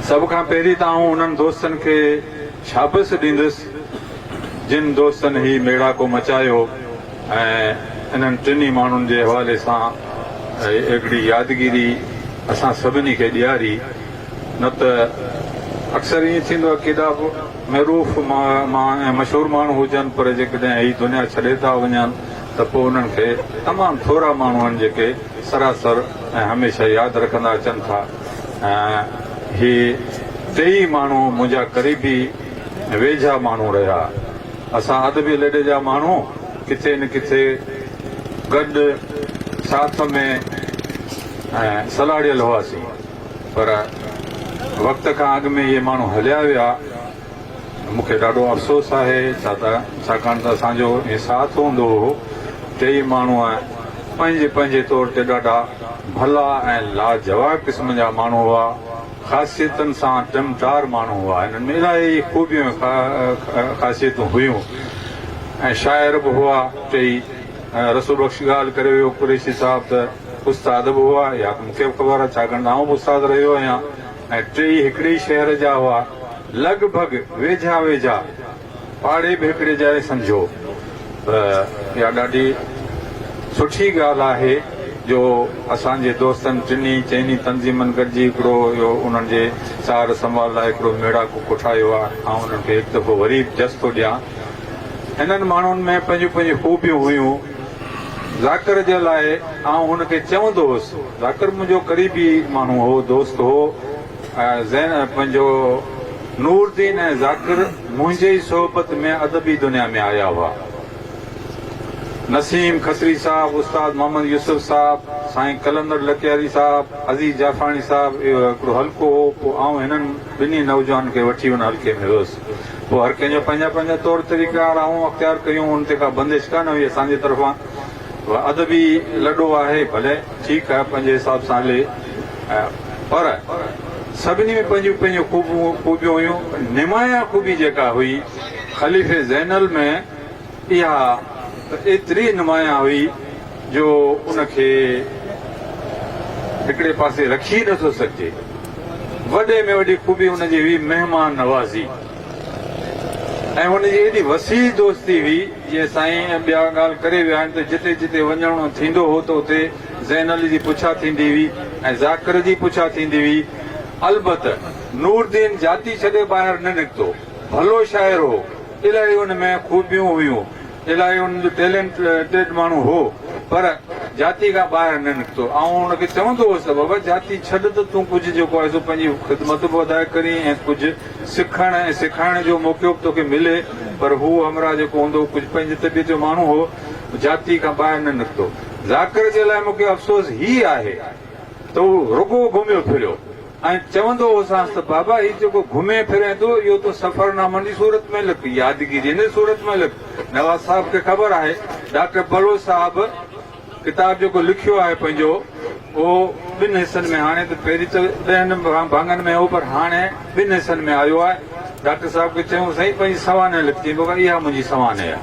سڀ کان پهرين ته آئون انهن دوستن کي شابس ڏيندس جن دوستن هي ميڙاڪو مچايو ۽ انهن ٽنهي ماڻهن جي حوالي سان هڪڙي يادگيري اسان سڀني کي ڏياري نه ته اڪثر ائين ٿيندو آهي ڪيڏا به معروف ۽ مشهور ماڻهو هجن پر جيڪڏهن هي دنيا ڇڏي ٿا وڃن ته پوء انهن کي تمام ٿورا ماڻهو آهن جيڪي سراسر ۽ هميشه ياد رکندا اچن ٿا. هي ٽيئي ماڻهو منهنجا قريبي ۽ ويجها ماڻهو رهيا. اسان ادبي لڏي جا ماڻهو ڪٿي نه ڪٿي گڏ ساٿ ۾ سلهاڙيل هئاسين. پر وقت کان اڳ ۾ اهي ماڻهو هليا ويا. مون کي ڏاڍو افسوس آهي ڇا ته ڇاڪاڻ ته اسان جو ائين ساٿ هوندو هو. ٽيئي ماڻهو پنهنجي پنهنجي طور تي ڏاڍا ڀلا ۽ لاجواب قسم جا ماڻهو هئا. خاصيتن سان ٽمٽار ماڻهو هئا. هنن ۾ الاهي خوبيون ۽ خاصيتون هيون ۽ شاعر به هئا ٽيئي. رسول بخش ڳالهه ڪري ويو قريشي صاحب ته استاد به هئا، اها ته مون کي به خبر آهي ڇاڪاڻ ته آئون به استاد رهيو آهيان ۽ ٽيئي هڪڙي ئي شهر جا هئا. لڳ ڀڳ ويجها ويجها، پاڙي به هڪڙي جا ئي سمجهو ته اها ڏاڍي سٺي ڳالهه آهي جو اسان جي دوستن ٽنهي چئني تنظيمن گڏجي هڪڙو اهو انهن جي سار سنڀال لاء هڪڙو ميڙاڪو ڪوٺايو آهي. آئون انهن کي هڪ دفعو وري به جس ٿو ڏيان. هنن ماڻهن ۾ پنهنجون پنهنجون خوبيون هيون. ذاڪر جي لاء آئون هن کي چوندو هوس. ذاڪر منهنجو قريبي ماڻهو هو، دوست هو. زين پنهنجو نور الدين ۽ ذاڪر منهنجي ئي صحبت ۾ ادبي دنيا ۾ آيا هئا. نسيم کتري صاحب، استاد محمد يوسف صاحب، سائين قلندر لڪياري صاحب، عزيز جعفراڻي صاحب اهو هڪڙو حلقو هو، پوء آئون هنن ٻنهي نوجوانن کي وٺي ان حلقي ۾ ويس. پوء هر ڪنهن جو پنهنجا پنهنجا طور طريقا راهون اختيار ڪيون، ان تي ڪا بندش ڪانه هئي اسان جي طرفان. ادبي لڏو آهي ڀلي ٺيڪ آهي پنهنجي حساب سان هلي پر سڀني ۾ پنهنجون پنهنجون خوبيون هيون نمايان خوبي جيڪا هئي خليفي زينل ۾ اها ته ايتري نمايان هئي جو ان کي هڪڙي پاسي رکي نه ٿو سگهجي وڏي ۾ وڏي خوبي ان جي هئي مهمان نوازي ۽ هن جي ايڏي وسيع دوستي هئي، جيئن سائين ۽ ٻيا ڳالهه ڪري ويا آهن ته جتي جتي وڃڻو ٿيندو هو ته اتي زين علي جي پڇا ٿيندي هئي ۽ ذاڪر جي پڇا ٿيندي هئي. البت نوردين جاتي ڇڏي ٻاهر نه نڪتو. ڀلو شاعر هو، الاهي ان ۾ خوبيون هيون. الاهي ان جو ٽيلنٽيڊ ماڻهو هو پر جاتي کان ٻاهر نه نڪتو. آئون ان کي چوندو هوس ته بابا جاتي ڇڏ ته تون ڪجهه جيڪو آهي سو پنهنجي خدمت به وڌائي ڪرين ۽ ڪجهه سکڻ ۽ سيکارڻ جو موقعو به توکي ملي پر هو همراهه جيڪو هوندو هو ڪجهه پنهنجي طبيعت جو ماڻهو هو جاتي کان ٻاهر نه نڪتو. ذاڪر جي لاء مون کي افسوس هي آهي ته هو رڳو گهميو ڦريو. ۽ چوندو هوسانس ته بابا هي جيڪو گهمين ڦرين ٿو اهو تون سفرنامن جي صورت ۾ لک، يادگيرين جي صورت ۾ لک. نواز صاحب کي خبر آهي ڊاڪٽر بلوچ صاحب ڪتاب جيڪو لکيو آهي پنهنجو اهو ٻن حصن ۾ هاڻي ته پهرين ته ڏهن ڀاڱن ۾ هو پر هاڻي ٻن حصن ۾ آيو آهي. ڊاڪٽر صاحب کي چيم سائين پنهنجي سوانح لک چيائين بابا اها منهنجي سوانح آهي.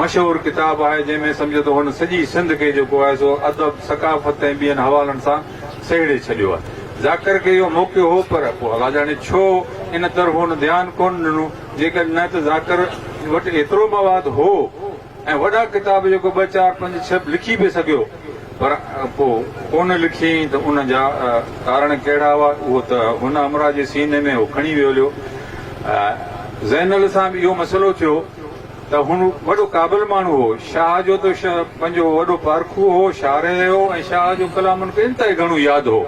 مشهور ڪتاب آهي جنهن ۾ سمجهو ته هن سڄي سنڌ کي جيڪو آهي سو ادب، ثقافت ۽ ٻين حوالن سان سهيڙي ڇڏيو آهي. ذاڪر کي اهو موقعو هو پر پوء الله ڄاڻي ڇو ان طرف هن ڌيان ڪونه ڏنو. جيڪڏهن نه ته ذاڪر وٽ ايترو مواد هو ۽ وڏا ڪتاب جيڪو ٻه چار پنج ڇهه به لکي پئي سگهيو پر پوء ڪونه لکيائين ته ان جا ڪارڻ ڪهڙا هئا اهو ته هن همراهه جي سيني ۾ اهو کڻي ويو هليو. زينل سان به اهو مسئلو ٿيو. ته هن وڏو قابل ماڻهو هو. شاهه جو ته پنهنجو وڏو پارکو هو، شارح هو ۽ شاهه جو ڪلام هن کي انتهائي گهڻو ياد هو.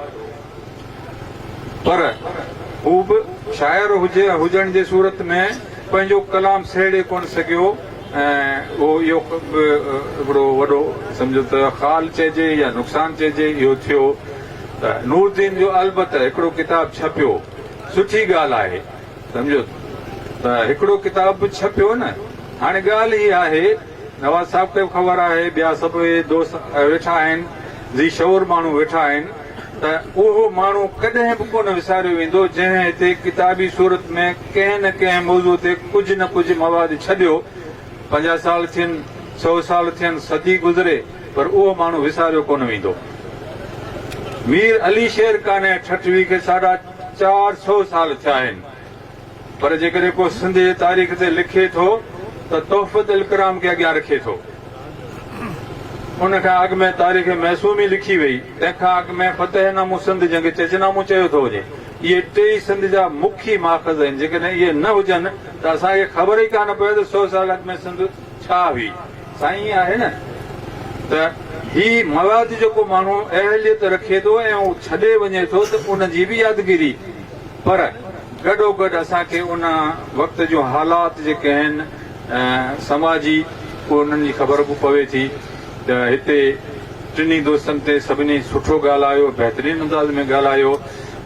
پر هو به شاعر هجي هجڻ جي صورت ۾ پنهنجو ڪلام سهيڙي ڪونه سگهيو ۽ اهو اهو به هڪڙو وڏو سمجهو ته خال چئجي يا نقصان چئجي اهو ٿيو ته نورالدين جو البته هڪڙو ڪتاب ڇپيو سٺي ڳالهه آهي. سمجهو ته هڪڙو ڪتاب به ڇپيو نه. هاڻي ڳالهه هي آهي، نواز صاحب کي به خبر آهي، ٻيا سڀ اهي دوست ويٺا آهن، ذي شعور ماڻهو ويٺا آهن ته اهو ماڻهو ڪڏهن به ڪونه وساريو ويندو جنهن هتي ڪتابي صورت ۾ ڪنهن نه ڪنهن موضوع تي ڪجهه نه ڪجهه مواد ڇڏيو. 50 سال ٿين، سئو سال ٿين، صدي گذري پر اهو ماڻهو وساريو ڪونه ويندو. مير علي شير قانع ٺٽوي کي ساڍا. 400 سال ٿيا آهن. پر جيڪڏهن ڪو سنڌ جي تاريخ تي لکي ٿو ته تحفة الڪرام کي اڳيان رکي ٿو. ان کان اڳ ۾ تاريخ معصومي لکي وئي، تنهن کان اڳ ۾ فتح نامو سنڌ جنهن کي چچ نامو چيو ٿو وڃي. اهي ٽيئي سنڌ جا مکي ماخذ آهن، جيڪڏهن اهي نه هجن ته اسان کي خبر ئي ڪانه پوي ته سو سال اڳ ۾ سنڌ ڇا هئي. سائين ائين آهي نه ته هي مواد جيڪو ماڻهو اهليت رکي ٿو ۽ اهو ڇڏي وڃي ٿو ته ان جي به يادگيري پر گڏوگڏ اسان کي ان وقت جون حالات جيڪي آهن سماجي اهي انهن جي خبر به پوي ٿي ته هتي ٽنهي دوستن تي سڀني سٺو ڳالهايو بهترين انداز ۾ ڳالهايو.